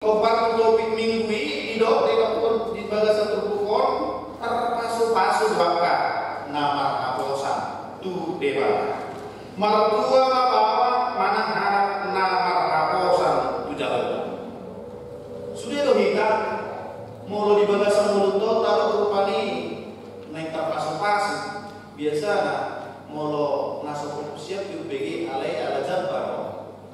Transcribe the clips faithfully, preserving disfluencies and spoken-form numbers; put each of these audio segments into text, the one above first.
Hombar tu topik minggu i, didok di bagasan turpuk on, tarpasupasu do angka na marhaposan tu Debata. Martua ma baoa manang anak na marhaposan tu Jahowa. Sude do hita, molo di bagasan ngolunta on tadok rupani naeng tarpasupasu. Biasana molo na so siap diumbege alai ala jambar,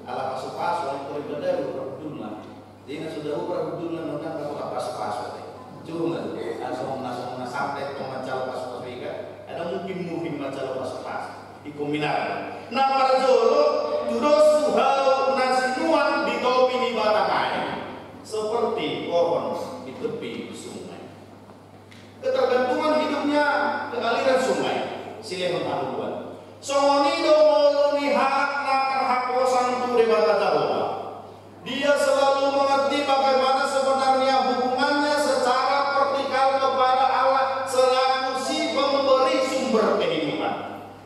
ala pasupasu, alai tori badari parhundulna. Jadi na so dao parhundulna nona na so pasupasu. Cuma na so na so na sampe tong manjalo pasupasu i kan, ada mungkin mungkin manjalo pasupasu. Ingkon minarna. Na parjolo, tudos tu hau na sinuan di topi ni batang aek, seperti pohon di tepi sungai. Ketergantungan hidupnya ke aliran sungai, silehon hangoluan. Songon i do ngolu ni halak na marhaposan tu Debata Jahowa. Dia selalu mengerti bagaimana sebenarnya hubungannya secara vertikal kepada Allah selaku si pemberi sumber kehidupan.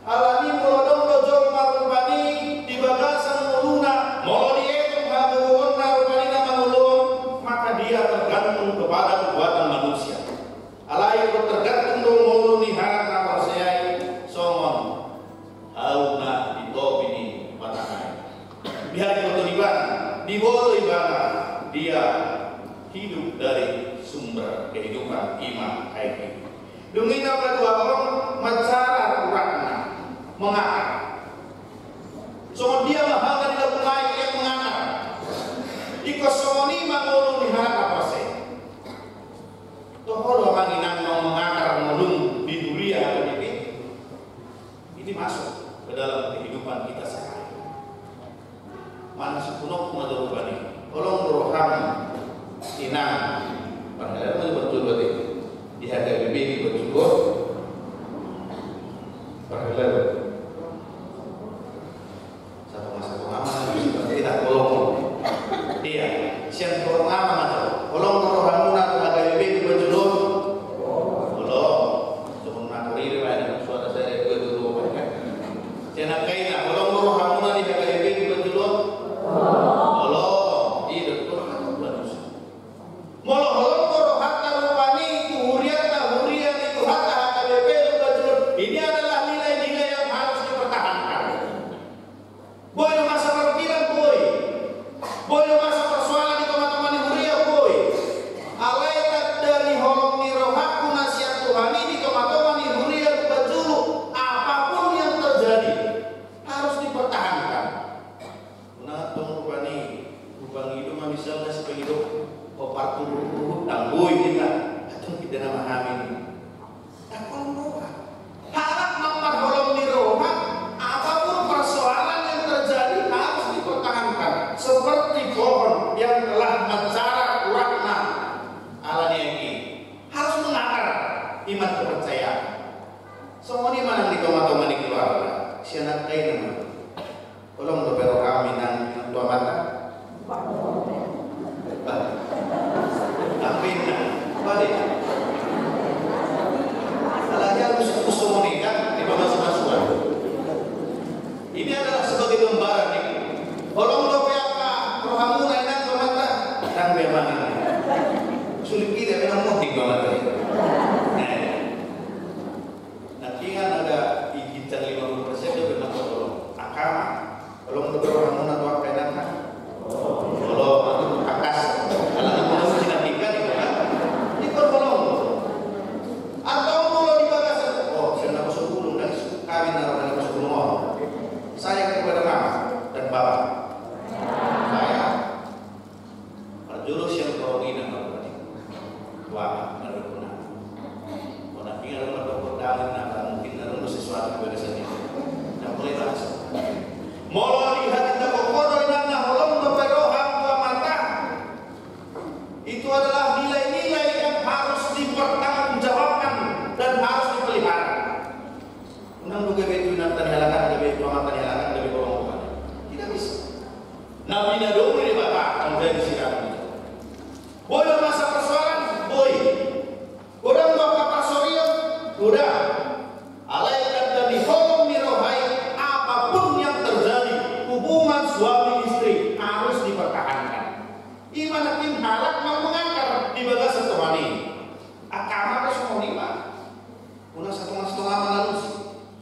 Alani molo adong do jolma rupani di bagasan ngoluna, molo dietong hagogoonna rupani na mangolu on, maka dia tergantung kepada kekuatan manusia. Alai tergantung do ngolu ni halak na porsea i songon hau na di topi ni batang aek. Diboto ibana, diboto ibana, dia hidup dari sumber kehidupan, i ma aek i. Dung i na paduahon, mancarar uratna, mengakar. Songon dia ma hau na di lambung aek, ia mengakar. Ingkon songon i ma ngolu ni halak na porsea. Toho do amang inang naung mengakar ngolum di huria atau di P T? Ini masuk ke dalam kehidupan kita sehari. Mana sipun ompung ma do rupani. Holong do roham, inang. Parhalado ma di Bantul berarti. Di H K B P di Bantul. Parhalado. Satu masa tu mama, kita holong. Iya, sian tu mama ma tu. Holong do rohamuna tu H K B P di Bantul. Holong. Cuma nak riri ma, ada suara saya dua tu dua. Sian angka ina, holong do rohamuna di H K B P di Bantul. Holong. Iya, betul. Molo holong do rohanta rupani tu hurianta, huria ni Tuhanta H K B P Lumbanjulun, ini adalah nilai-nilai yang harus dipertahankan. Boi do masa parungkilon, boi. Boi do masa persoalan di tonga-tonga ni huria, boi. Alai tanda ni holong ni rohangku na sian Tuhan i di tonga-tonga ni huria Lumbanjulun, apapun yang terjadi, harus dipertahankan. Unang tong rupani, rupani do ma misalna sipangido, o parturuhut, tanggoi kita, atau kita nama hamin. Takon roha. Halak na marholong ni roha, apapun persoalan yang terjadi harus dipertahankan. Seperti pohon yang telah mancarar uratna. Alani i, harus mengakar iman kepercayaan. Songon i ma nang di tonga-tonga ni keluarga. Sian angka ina ma. Holong dope roham, inang, inang tu amanta. Bah. Tapi inang, balik. Alai dia harus songon i kan, di pamasu-masuan. Ini adalah sebagai gambaran nih. Holong dope angka rohamuna, inang, tu amanta. Inang be amang ini. Sulit kita memang mau tiga mata. Nah, Nangkingan ada di ginjang lima puluh persen dia memang holong. Angka ma, holong do rohamuna tu angka inang. Holong, atu tangkas. Alana molo uji nangkin kan, itu kan. Ingkon holong. Atau molo di bagasan, oh, sian na poso bulung, dan kawin na roha na poso bulung on. Sayang kepada mama dan bapa. Sayang. Parjolo sian holong i na marhobas. Wah, na dohot na. Molo nangkin adong na dohot na, mungkin adong do sesuatu di bagasan i. Ndang pola bahas. Molo dihatindanghon ho do inang na holong dope roham tu amanta. Itu adalah nilai-nilai yang harus dipertanggungjawabkan dan harus dipelihara. Unang do gabe tu inanta ni halak an, gabe tu amanta ni halak an, gabe holong Tuhan. Tidak bisa. Na pinadomu ni Debata, tanggung jawab di sidang. Boi do masa persoalan, boi. Halak na mangakar di bagasan Tuhan i. Angka ama pe songon i ma. Unang satonga-satonga mangalusi.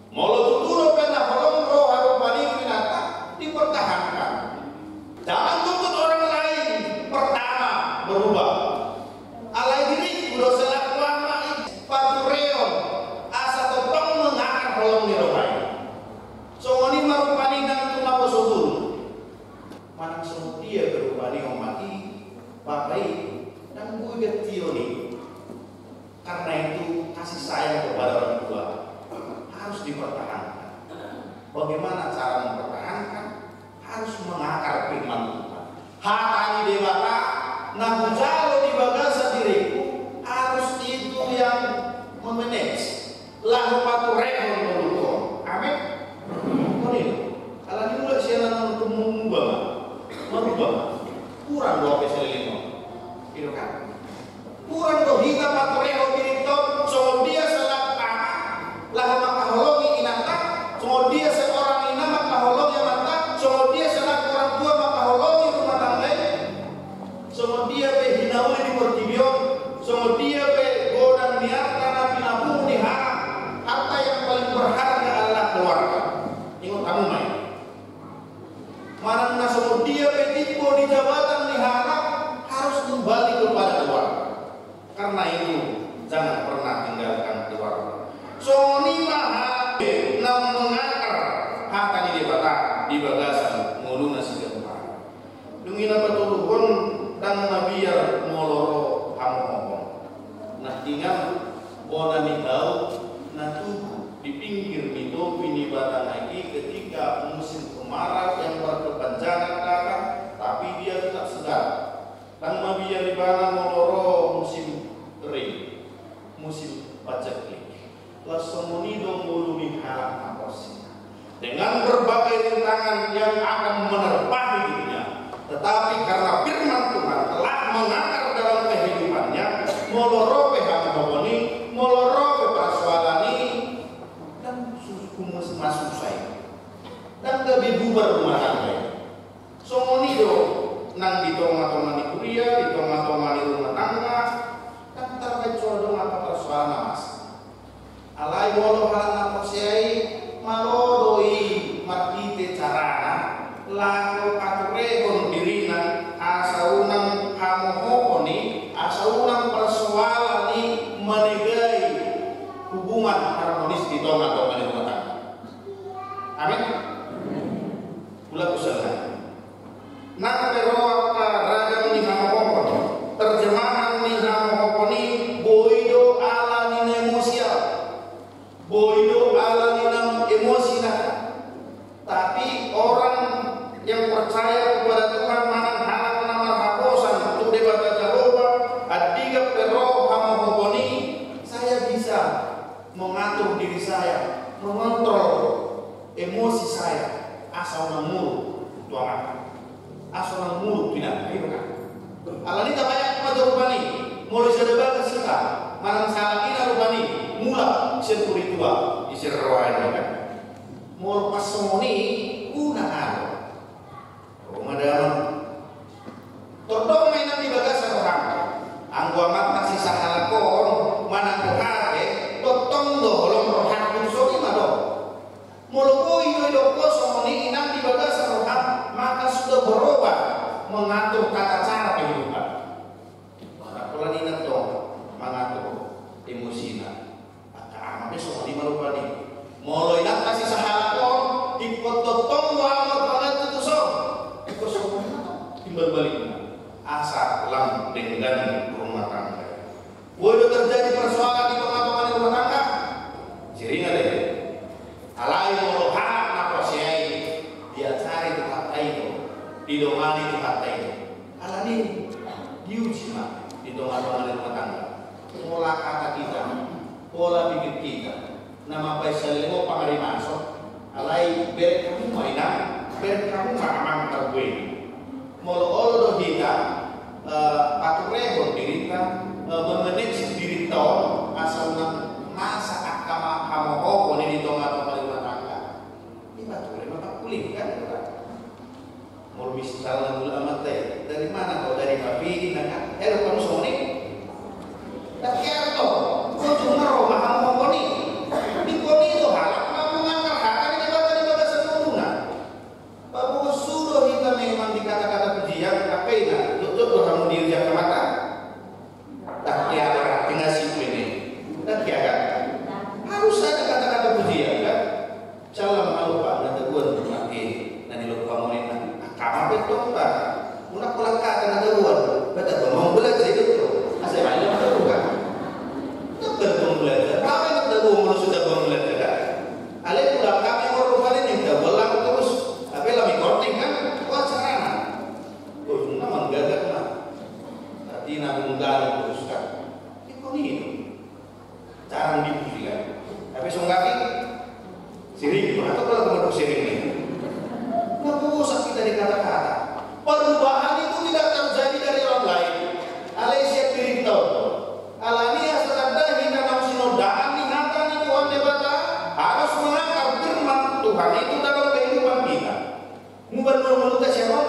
Molo tutu dope na holong roha rupani tu inanta, dipertahankan. Jangan tuntut orang lain pertama berubah. Alai diringku do selaku ama i paturehon asa tongtong mangakar holong ni roha i. Songon i ma rupani nang tu naposobulung. Manang songon dia pe rupani omak i, bapa i, ndang boi gantion i. Karena itu kasih sayang kepada orang tua harus dipertahankan. Bagaimana cara mempertahankan? Harus mengakar firman Tuhan. Hata ni Debata na hujalo di bagasan diringku harus itu yang memanage. Laho paturehon ngolungkon. Amin. Ngoni. Alani mulak sian na tumumba ma. Maruba ma. Kurang do ape salelengon. Gitu kan? Kurang do hita paturehon dirinta on songon dia selaku ama laho mangkaholongi inanta, songon dia seorang ina mangkaholongi amanta, songon dia selaku orang tua mangkaholongi rumah tangga i. Songon dia pe hinauli di portibi on, songon dia pe godang ni arta na pinapungu ni halak, harta yang paling berharga adalah keluarga. Ingot hamu ma i. Manang na songon dia pe timbo di jabatan ni halak harus kembali kepada keluarga. Karena itu, jangan pernah tinggalkan keluarga. Songon i ma hata na mangakar hata ni Debata di bagasan ngoluna siganup ari. Dung i na patoluhon, ndang mabiar molo ro hamohoon. Nangkiningan bona ni hau na tubu di pinggir ni topi ni batang i ketika musim kemarau yang berkepanjangan datang, tapi dia tetap segar. Ndang mabiar ibana molo ro musim kering, musim paceklik. Laos songon i do ngolu ni halak na porsea. Dengan berbagai rintangan yang akan menerpa hidupnya, tetapi karena firman Tuhan telah mengakar dalam kehidupannya, molo ro pe hamohoon i, molo ro pe parsoalan i, ndang sus-, humus-, masusah i. Ndang gabe bubar rumah tangga i. Songon i do nang di tonga-tonga ni kuria, di tonga-tonga ni rumah tangga, ndang tarbaen so adong angka parsoalan na masa. Alai molo halak na porsea i, malo do i marhite carana laho paturehon dirina asa unang hamohoon i, asa unang parsoalan i manegai hubungan harmonis di tonga-tonga ni rumah tangga. Amin. Ulaon sala. Nang pe ro angka ragam ni hamohoon, terjemahan ni hamohoon i boi do ala ni na emosi, boi do ala ni na emosi na. Tapi orang yang percaya kepada Tuhan, manang halak na marhaposan tu Debata Jahowa, andigan pe ro hamohoon i, saya bisa mengatur diri saya, mengontrol emosi saya, asa unang muruk tu amanta, asa unang muruk tu inanta, i do kan? Alani i tabaen ma jo rupani, molo i sada bagas hita, manang sahalak ina rupani, mulak sian huritua, i sian roha i do kan? Molo pas songon i, unang adong. Ro ma damang. Tordok ma inang di bagasan roham. Anggo amanta si sahalak on manang boha pe, tongtong do holong rohangku, songon i ma do. Molo boi do didok ho songon i inang di bagasan roham, maka sudah berubah mengatur tata cara kehidupan. Maka pola ninna tong mangatur emosina. Angka ama pe songon i ma rupani. Molo inanta si sahalak on, ingkon tongtong do ahu marpanganju tuson. Ingkon songon i ma tong timbal balikna. Asa lam denggan rumah tangga. Boi do terjadi persoalan di tonga-tonga ni rumah tangga. Sirina dei. Alai molo halak na porsea i, diajari Tuhanta i do, didongani Tuhanta i do. Alani i, diuji ma di tonga-tonga ni rumah tangga. Pola kata kita, pola pikir kita, na mambaen saleleng on pangarimason, alai bereng hamu ma inang, bereng hamu ma amang, tarbue. Molo olo do hita, eh, paturehon dirinta, eh, memanage dirinta on, asa unang masa angka ma-, hamohoon i di tonga-tonga ni rumah tangga. Dipature ma pangkulingkan, kan? Molo misalna mulak amanta i, "Dari mana kau?" "Dari Papili, Nak." Ina gunggalan terus kan. Iko ni. Jarang dipuji kan. Tapi songgaki sering, mengapa kalau teman sering ni? Nggak usah kita dikata-kata. Perubahan itu tidak terjadi dari orang lain. Alai siap diri kita. Alani asa tanda hita naung sinondaan ni hata ni Tuhan Debata harus mengakar firman Tuhan itu dalam kehidupan kita. Muban molo ngolunta siapa?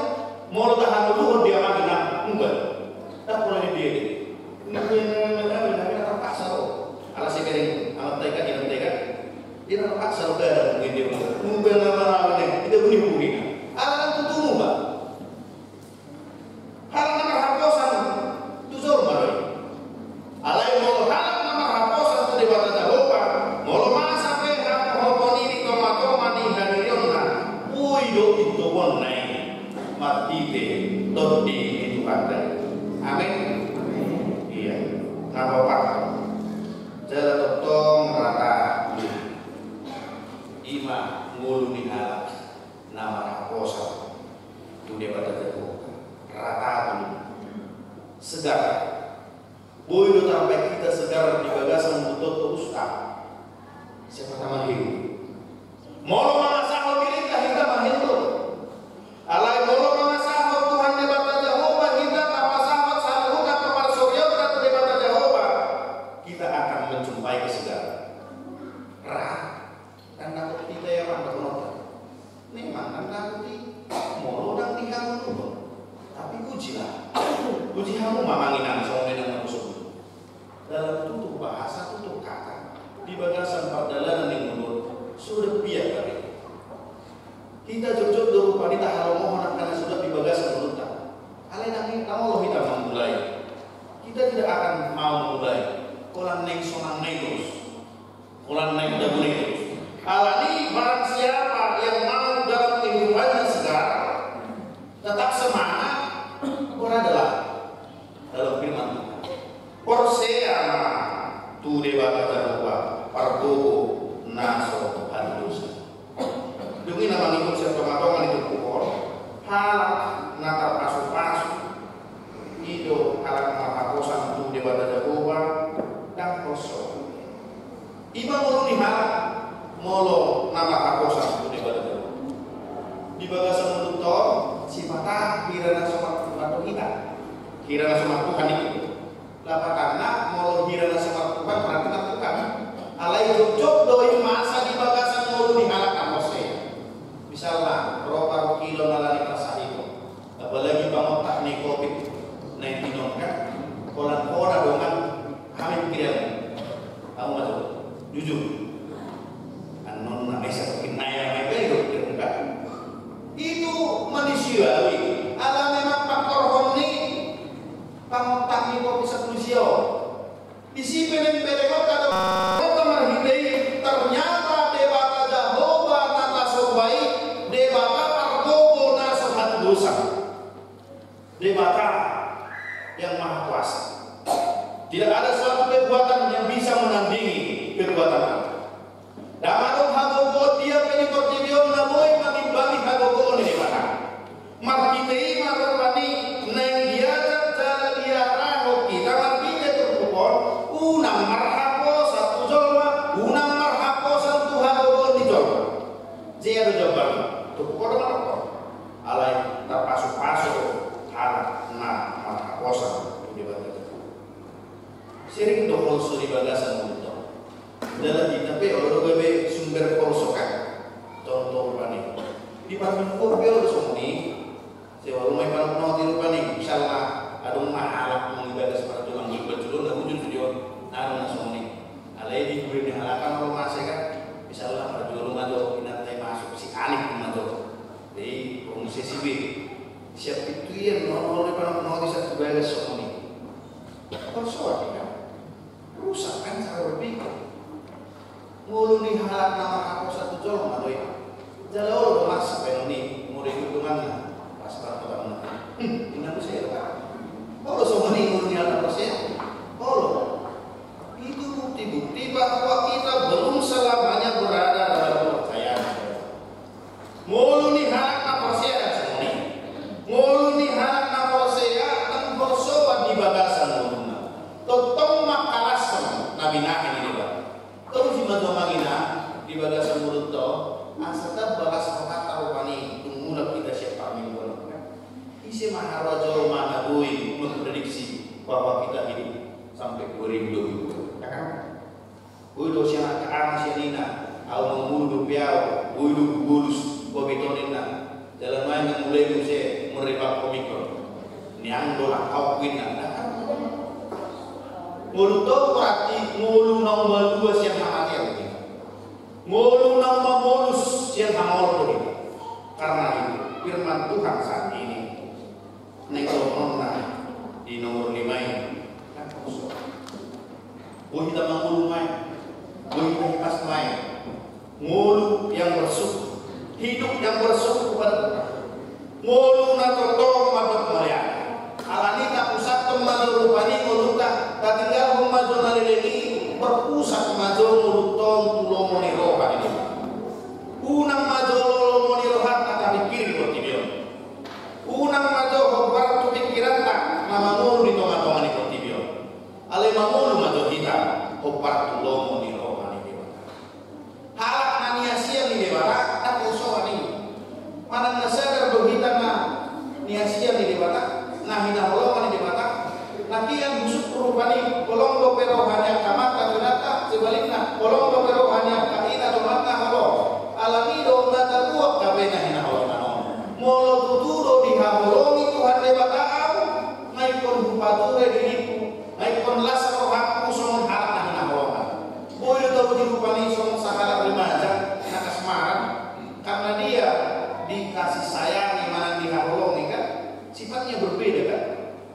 Molo tahan dulu dia mati na muban. Tak boleh dia. Muban na terpaksa lo. Ala sekarang amat taikan dia taikan. Dia terpaksa lo kada mungkin dia muban. Muban na mana ni? Kita bunyi bunyi. Ala tutu muban. Halak na marhaposan tu jolma do i. Alai molo halak na marhaposan tu Debata Jahowa, molo masa pe hapohopo ni di tongatonga ni hadirionna, boi do itobonna i marhite Tondi ni Tuhanta i. Amin. Ia. Na paopat. Jala tongtong rata. Ima ngolu ni halak na marhaposan tu Debata Jahowa. Rata tu segar. Boi do tarbaen hita segar di bagasan butuh terus tak. Siapa tama hiu? Molo mangasahon dirinta hita mahindo. Alai molo mangasahon Tuhan Debata Jahowa hita, tapasahat saluhut angka parsorionta tu Debata Jahowa, kita akan menjumpai kesegaran. Ra. Tanda kutip hita ya, Bang, betul. Memang tanda kutip, molo ndang di hamu. Tapi ujilah. Uji hamu ma manginang songon na husungkun. Dalam tutur bahasa, tutur kata, di bagasan pardalanan ni ngolu, sudah biar tadi. Hita jotjot do rupani tahalongohon angka na sudah di bagasan ngolunta. Alai ndang i, ndang olo hita mamulai. Kita tidak akan mau memulai. Holan naeng sonang na i terus. Holan naeng dabu na i terus. Alani barang siapa yang mau dalam kehidupannya segar, tetap semangat, beradalah dalam firman Tuhan. Porsea ma tu Debata Jahowa, pargogo na so hatudosan. Dung i na mangihut sian tongatonga ni turpuk on, halak na tarpasupasu, i do halak na marhaposan tu Debata Jahowa, ndang holso. Ima ngolu ni halak molo na marhaposan tu Debata Jahowa. Di bagasan ngolunta on, sipata hira na so martuhan do hita. Hira na so martuhan i. Lapatanna, molo hira na so martuhan berarti martuhan. Alai jotjot do i masa di bagasan ngolu ni halak na porsea. Misalna, ro parungkilon alani parsahiton. Apalagi pangontak ni covid nineteen on kan, holan hona dongan hami pikiran. Hamu ma jo, jujur. Annon na mesa mungkin naya na mesa itu pikiran kan. Itu manusiawi. Ala memang faktor hon ni pangontak ni covid sapuluh sio. Disi pe naeng berengonta do, marhite i, ternyata Debata Jahowa na tasomba i, Debata pargogo na so hatudosan. Debata yang Maha Kuasa. Tidak ada suatu kekuatan yang bisa menandingi kekuatan Allah. Ndang adong hagogoon dia pe di portibi on na boi mangimbangi hagogoon ni Debata. Marhite i ma rupani naeng diajar jala diarahon hita marhite turpuk on, unang marhaposan tu jolma, unang marhaposan tu hagogoon ni jolma. Jea do jawaban turpuk on ma rupani. Alai tarpasupasu halak na marhaposan tu Debata. Sering do holso di bagasan ngolunta. Jala hita pe olo do gabe sumber holso kan. Contoh rupani. Di parmingguon pe olo songon i. Sewa rumah i panopnoti rupani. Misalna adong ma halak molo di bagas parjolo, anggo parjolo na bujur tujuan. Adong na songon i. Alai di duri ni halak kan olo masa kan. Misalna parjolo ma jo inanta i masuk, si Anik ma jo. Jadi promosesi be. Siap pintu ian, olo, olo di panopnoti sahat tu bagas songon i. Holsoan i kan. Rusak kan cara berpikir. Ngolu ni halak na marhaposan tu jolma do i. Jala olo do masa baenon i, molo ikut donganna. Pas partobanna. Hmm, inna muse do kan. Olo songon i ngolu ni halak na porsea. Olo. Itu bukti-bukti bahwa kita belum selamanya berada dalam kepercayaan. Ngolu ni halak na porsea songon i. Ngolu ni halak na porsea, ndang holso Bahwa kita hidup sampai dua ribu dua puluh dua. Ya kan? Boi do sian angka ama sian ina, au mangolu dope au, boi do hubolus, bobiton ninna. Jala nuaeng na mulai muse merebak Omikron. Nian do langkau kuinna. Ngolu tong berarti ngolu na umalua sian hamatean. Ngolu na umamolus sian hangoluan. Karena itu, firman Tuhan saat ini. Naeng dohononna di nomor lima ini. Boi hita mangolu nuaeng, boi hita hipas nuaeng. Ngolu yang bersyukur, hidup yang bersyukur kepada Tuhan. Ngolu na tongtong mandok mauliate. Alani tapusathon ma jo rupani ngolunta, tatinggalhon ma jo na leleng i, berpusat ma jo ngolunta on tu lomo ni roha ni Debata. Unang ma jo lomo ni rohanta tapingkiri portibi on. Unang ma jo hombar tu pingkiranta na mangolu di tongatonga ni portibi on. Alai mangolu ma jo hita hombar tu lomo ni roha ni Debata. Halak na niasian ni Debata, ndang posoan i. Manang na sadar do hita na niasian ni Debata, na hinaholongan ni Debata, na kian husuk rupani, holong dope roha ni angka amanta tu inanta, sebalikna, holong dope roha ni angka ina tu amanta holong. Alani do na tabuat hape na hinaholongan on. Molo tutu do dihaholongi Tuhan Debata au, nga ingkon hupature diringku, nga ingkon las rohangku songon halak na hinaholongan. Boi do tauji rupani songon sahalak remaja na kasmaran, karena dia dikasih sayangi manang dihaholongi kan, sifatnya berbeda kan.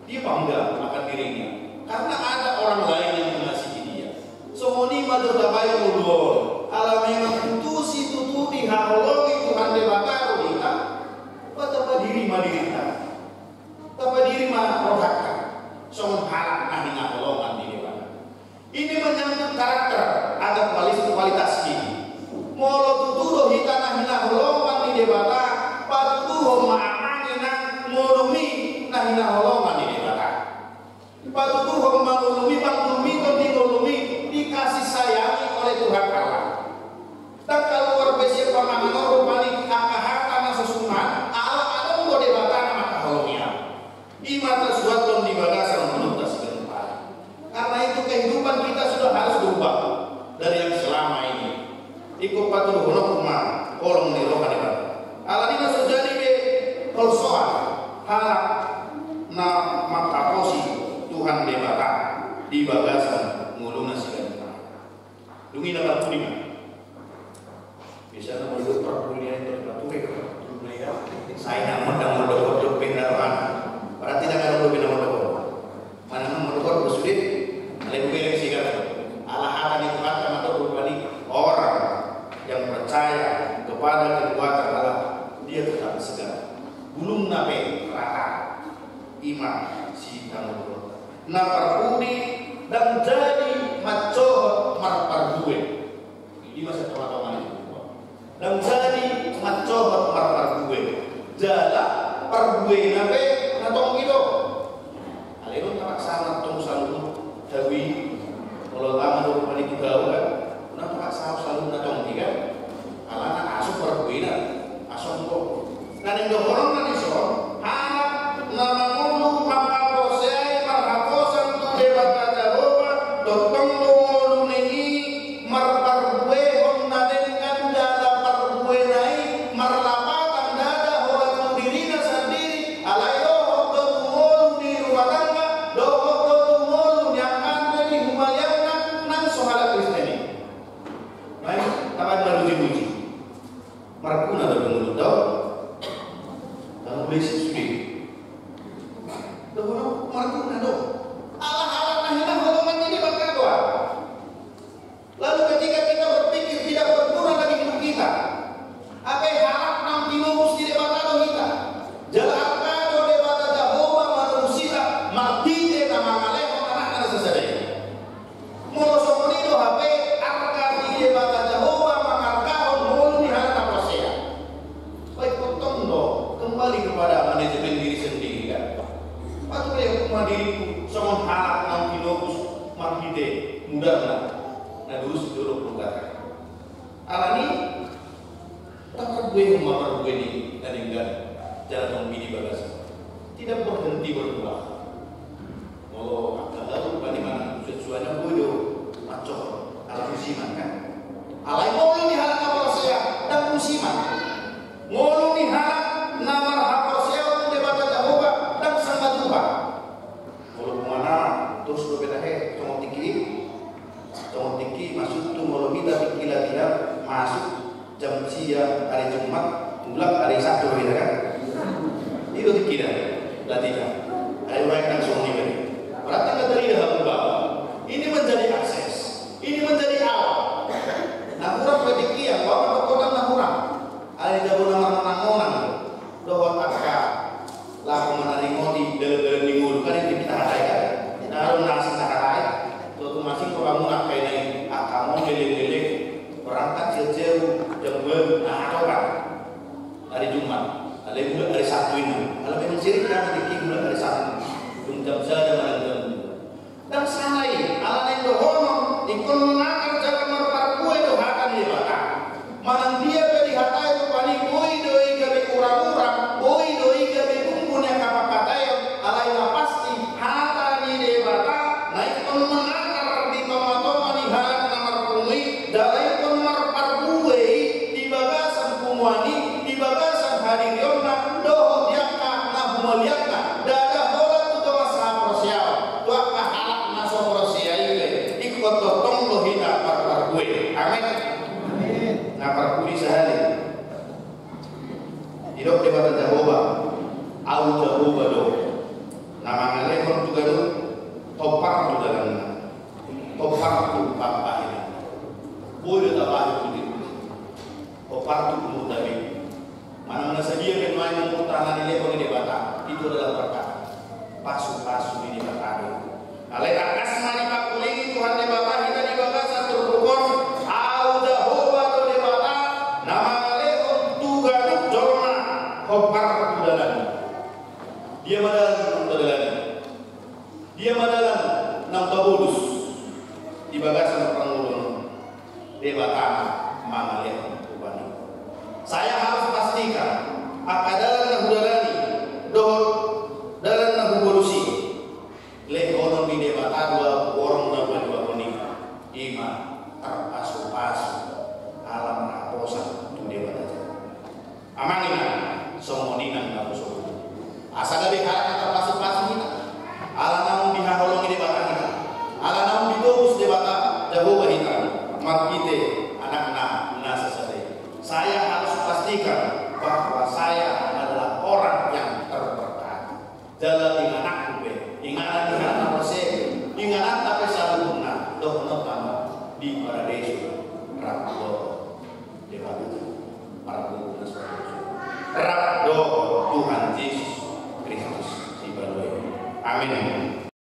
Dia bangga akan dirinya karena ada orang lain yang mengasihi dia. Songon i ma jo tabaen ngolu on, ala memang tutu situtu dihaholongi Tuhan Debata do hita, ba tapadiri ma dirinta, tapadiri ma rohanta songon halak na hinaholongan ni Debata. Ini menyangkut karakter atau kualis-, kualitas diri. Molo tutu do hita na hinaholongan ni Debata, patuduhon ma amang inang ngolumi na hinaholongan ni Debata. Patuduhon ma ngolumi, panggumiton ni ngolumi dikasih sayangi oleh Tuhan Allah. Ndang kaluar be sian pamangan on rupani angka hata na so suman, ala adong do Debata na mangkaholongi au. I ma tasuathon di bagasan ngolunta siganup ari. Karena itu kehidupan kita sudah harus berubah dari yang selama ini. Ingkon patuduhononku ma holong ni roha ni Debata. Alani na so jadi be holsoan halak na manghaposi Tuhan Debata di bagasan ngoluna siganup ari. Dung i na parpudi ma. Biasana molo parpudi ni ai terpature, parpudi na ia. Sai na mandang molo dohot dope na rohana. Berarti ndang adong dope na molo dohot. Manang molo dohot do sude. Alai bugele siganup. Ala hata ni Tuhanta mandok rupani, orang yang percaya kepada kekuatan Allah, dia tetap segar. Bulungna pe rata. I ma sitangolhon. Na parpudi ndang jadi mansohot marparbue. I ma sian tongatonga ni. Ndang jadi mansohot marparbue. Jala parbuena pe na tonggi do. Alai on tapaksa na tong saluhut. Tawi. Molo lama do rupani tu gaul kan. Na tapaksa saluhut na tonggi kan. Alana asa parbuena. Asa on do. Na naeng dohononna dison, halak na mangolu manghaposi ai marhaposan tu Debata Jahowa, tongtong do ngoluna i marparbuehon na denggan jala parbuena i marlapatan ndada holan tu dirina sandiri, alai dohot do tu ngolu ni rumah tangga, dohot do tu ngolu ni angka na di humaliangna nang so halak Kristen i. Baik, tabaen na luji-luji. Marguna do ngolunta on? Lalu besi sude. Dohononku marguna do. Ala halak na hinaholongan ni Debata do. Lalu ketika kita berpikir tidak berguna lagi hidup kita, hape halak naung tinobus ni Debata do hita. Jala angka do Debata Jahowa manobus hita marhite na mangalehon Anakna na sasada i. Molo songon i do hape, angka ni Debata Jahowa mangargahon ngolu ni halak na porsea. Baik, potong do, kembali kepada manajemen diri sendiri kan. Patulehon ma diringku songon halak naung tinobus marhite mudarna na durus di dolok purgatori. Alani, taparbuehon ma parbue ni na denggan jala tonggi di bagasan. Tidak berhenti berbuah. Molo Hombar tu dalanna, hombar tu pambahenanna. Boi do tabahen tu diri, hombar tu umur tabi. Manang na sadia pe nuaeng umurta na nilehon ni Debata, itu adalah berkat, pasupasu ni Debata do. Alai tangkas ma dipangkulingi Tuhan Debata hita di bagasan turpuk on, au Jahowa do Debata na mangalehon tu ganup jolma hombar tu dalanna. Dia ma dalan na tadalani? Dia ma dalan na tabolus di bagasan parngoluon? Debata ma mangalehon tu bani. Saya harus pastikan angka dalan na hudalani dohot dalan na hubolusi, lehonon ni Debata do au borong na paduahon i. I ma tarpasupasu ala marhaposan tu Debata. Amang inang, songon i nang na husuru. Asa gabe halak na tarpasupasu hita, ala naung dihaholongi Debata hita, ala naung ditobus Debata Jahowa hita marhite Anakna na sasada i. Saya harus pastikan bahwa saya adalah orang yang terberkati. Jala ingananku pe, inganan ni halak na porsea, ingananta pe saluhutna, dohononta ma di Paradeiso rap dohot Debata, parguru na so rap dohot Tuhan Jesus Kristus Sipalua i. Amin.